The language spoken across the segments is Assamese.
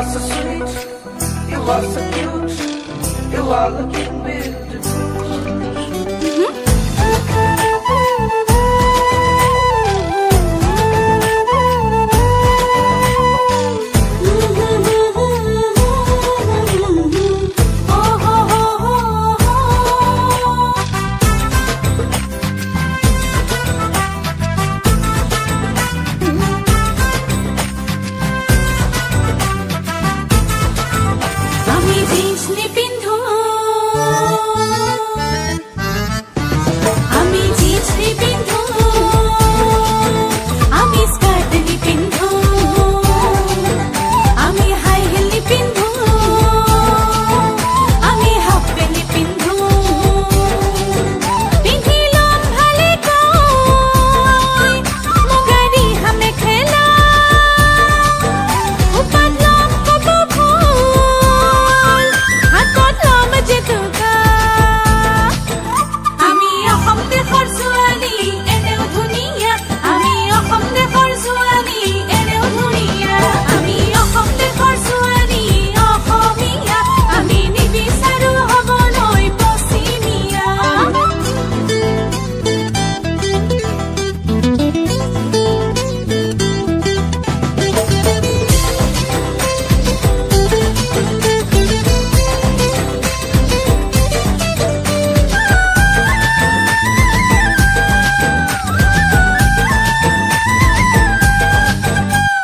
are so sweet, you are so cute, you are looking beautiful. আমি জিন্স নিপিন্ধো, আমি জিন্স নিপিন্ধো, আমি স্কাৰ্ট নিপিন্ধো, আমি হাই হিল নিপিন্ধো, আমি হাফ পেণ্ট নিপিন্ধো। পিন্ধি ল'ম ভালেকৈ মুগা ৰিহা মেখেলা, খোপাত ল'ম কপৌ ফুল, হাতত ল'ম জেতুকা। আমি অসম দেশৰ ছোৱালী, এনেও ধুনীয়া। আমি অসম দেশৰ ছোৱালী, এনেও ধুনীয়া। আমি অসম দেশৰ ছোৱালী, অসমীয়া। আমি নিবিচাৰো হ'বলৈ পশ্চিমীয়া।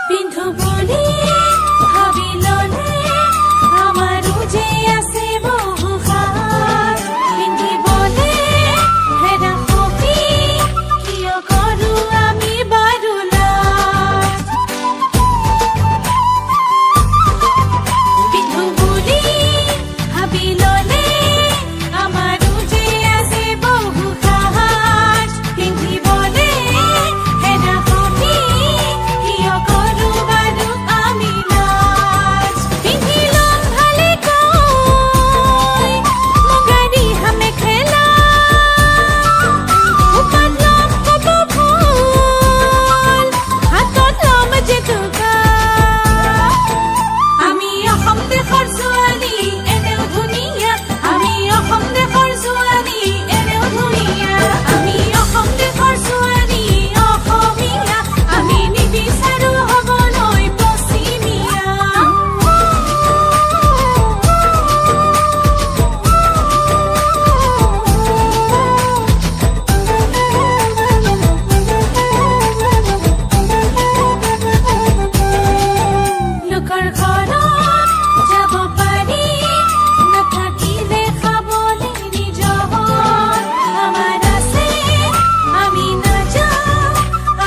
পিন্ধো বুলি ভাবি ললে আমাৰো যে আছে বহু সাজ। পিন্ধিবলে হেৰা সখী, কিয় কৰো আমি বাৰু লাজ? পিন্ধো বুলি ভাবি ললে আমাৰো যে আছে বহু সাজ। পিন্ধিবলে হেৰা সখী, কিয় কৰো বাৰু আমি লাজ? পিন্ধি ল'ম ভালেকৈ মুগা ৰিহা মেখেলা, খোপাত ল'ম কপৌ ফুল, হাতত ল'ম জেতুকা। আমি অসম দেশৰ ছোৱালী, এনেও ধুনীয়া। আমি অসম দেশৰ ছোৱালী, এনেও ধুনীয়া। আমি অসম দেশৰ ছোৱালী, অসমীয়া। আমি নিবিচাৰো হ'বলৈ পশ্চিমীয়া। লোকৰ ঘৰত যাব পাৰি, নাথাকিলে খাবলৈ নিজৰ। আমাৰ আছে, আমি নাযাওঁ,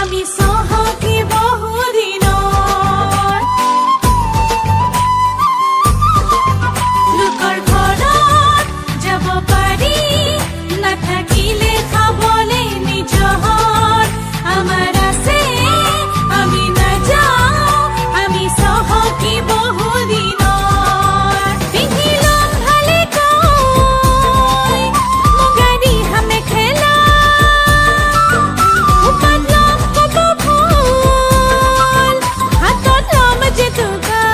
আমি চহকী বহুদিনৰ। লোকৰ ঘৰত যাব পাৰি, নাথাকিলে খাবলৈ নিজৰ। আমাৰ আছে, আমি নাযাওঁ, আমি চহকী বহুদিনৰ। পিন্ধি ল'ম ভালেকৈ মুগা ৰিহা মেখেলা, খোপাত ল'ম কপৌ ফুল, হাতত ল'ম জেতুকা।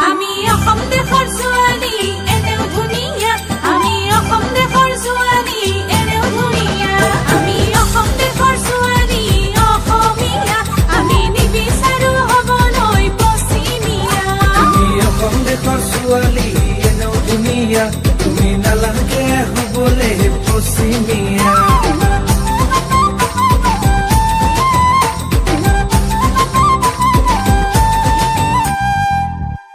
আমি অসম দেশৰ ছোৱালী, এনেও ধুনীয়া। আমি অসম দেশৰ ছোৱালী, এনেও ধুনীয়া। আমি অসম দেশৰ ছোৱালী, অসমীয়া। আমি নিবিচাৰো হ'বলৈ পশ্চিমীয়া। তুমি অসম দেশৰ ছোৱালী, এনেও ধুনীয়া, তুমি নালাগে হ'বলে পশ্চিমীয়া।